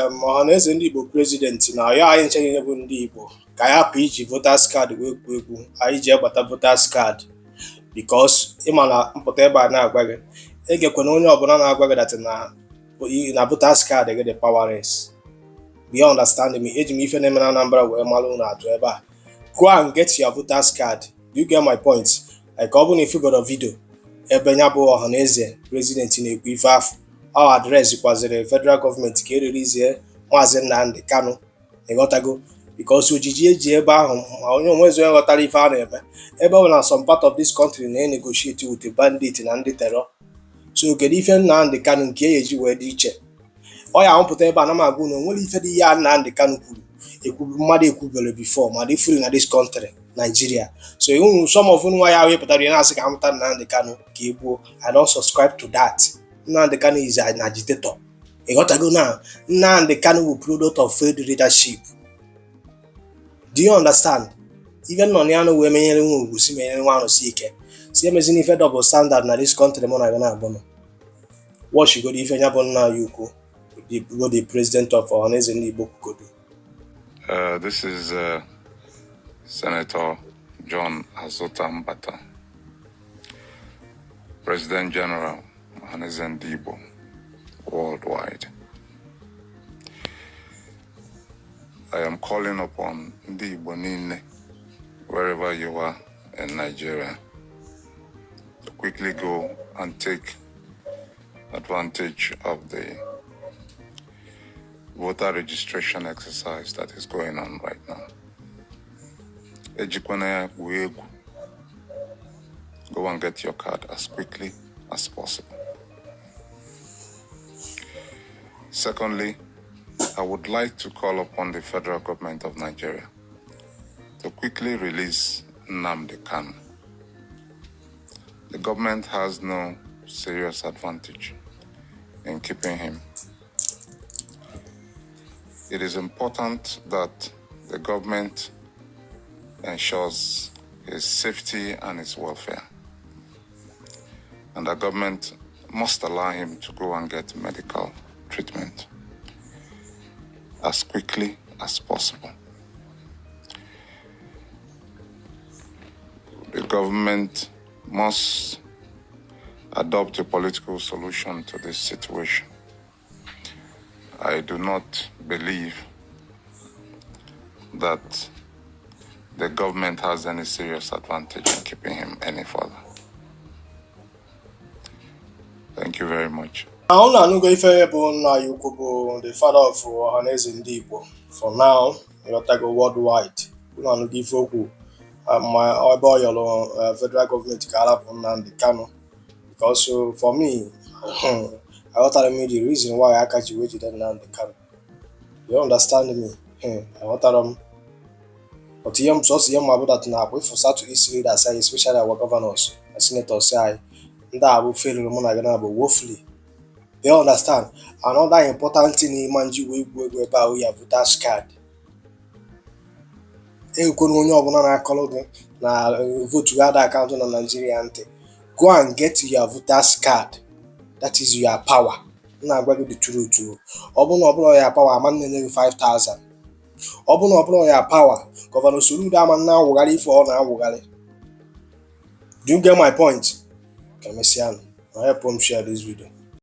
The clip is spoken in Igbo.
Ọhaneze Ndị Igbo president na-ayọ anyị nche niile bụ ndị Igbo ka anyị hapụ iji voters card wee gwuo egwu. Anyị ji agbata voters card because ịma na mpụta ebe a na-agwa gị, egekwana onye ọbụla na-agwa gị that na voters card gị dị powerless. Do you understand me? Eji m ife na-eme na Anambra wee malụ unu atụ ebe a. Go and get your voters card. Do you get my point? Like, ọ bụrụ na ifugoro video ebe ya bụ Ọhaneze president na-ekwu ife afọ ọ address kwaziri federal gọọmenti ka ererizie Maazị Nnamdi Kanu, ịghọtago? Because ojiji eji ebe ahụ, ma onye onwezi onye ghọtara ife a na-eme ebe ọ bụ na some part of this country na-enegotiate with the bandit na ndị terror. So kedu ife Nnamdi Kanu nke ya eji wee dị iche? Ọ ya ahụpụta ebe a na m agwa unu, onwere ife dị ya Nnamdi Kanu kwuru ekwu mmadụ ekwubere before ma dị free na this country Nigeria. So unu, some of unu nwa ya wepụtara ya na-asị ka amụta Nnamdi Kanu ka e gbuo. I don't subscribe to that. Nnamdi Kanu is an agitator, ịghọtago? Na Nnamdi Kanu bụ product of failed leadership. Do you understand? Ife nọ na ya nụ wee menyere nwa ugwu, si menyere nwa arụsị ike, si emezina ife double standard na this country. Mụ na gị na-abụ nọ watchgodo ife ya bụ nna ya ukwu, the president of Ọhaneze Ndị Igbo kwugodo. This is Senator John Azuta Mbata, President General, Ohanaeze Ndigbo worldwide. I am calling upon Ndi Igbo niile, wherever you are in Nigeria, to quickly go and take advantage of the voter registration exercise that is going on right now. Ejikwana ya gwuo egwu. Go and get your card as quickly as possible. Secondly, I would like to call upon the federal government of Nigeria to quickly release Nnamdi Kanu. The government has no serious advantage in keeping him. It is important that the government ensures his safety and his welfare. And the government must allow him to go and get medical treatment as quickly as possible. The government must adopt a political solution to this situation. I do not believe that the government has any serious advantage in keeping him any further. Thank you very much. Ahụ na-anụgo ife bụ nna ya ukwu bụ the father of Ọhaneze Ndị Igbo for now, ịghọtago, worldwide. Unu anụgo ife okwu ma ebe ọ yọrọ federal gọọmenti ka arapụ Nnamdi Kanu, because for me, aghọtara m the reason why aka ji wee jide Nnamdi Kanu. You understand me? Aghọtara m, but ihe m sọsọ ihe ma bụ that na akwa ịfụ South East leaders anyị, especially our governors na senators anyị, ndị a bụ failure mụ na gị na-abụ woefully. You understand? Another important thing ịma nji wee egwu egwu ebe ahụ ya voters card. Ekwena onye ọbụla na-akọrọ gị na vote gị ada account na Nigeria ntị. Go and get your voters card. That is your power. M na-agwa gị the truth o. Ọ bụrụ na ọ bụrụ ya power ama nne gị 5000, ọ bụrụ na ọ bụrụ ya power, Governor Soludo ama na-awụgharị ife ọ na-awụgharị. Do you get my point? Ka emesịa nụ na help m share this video.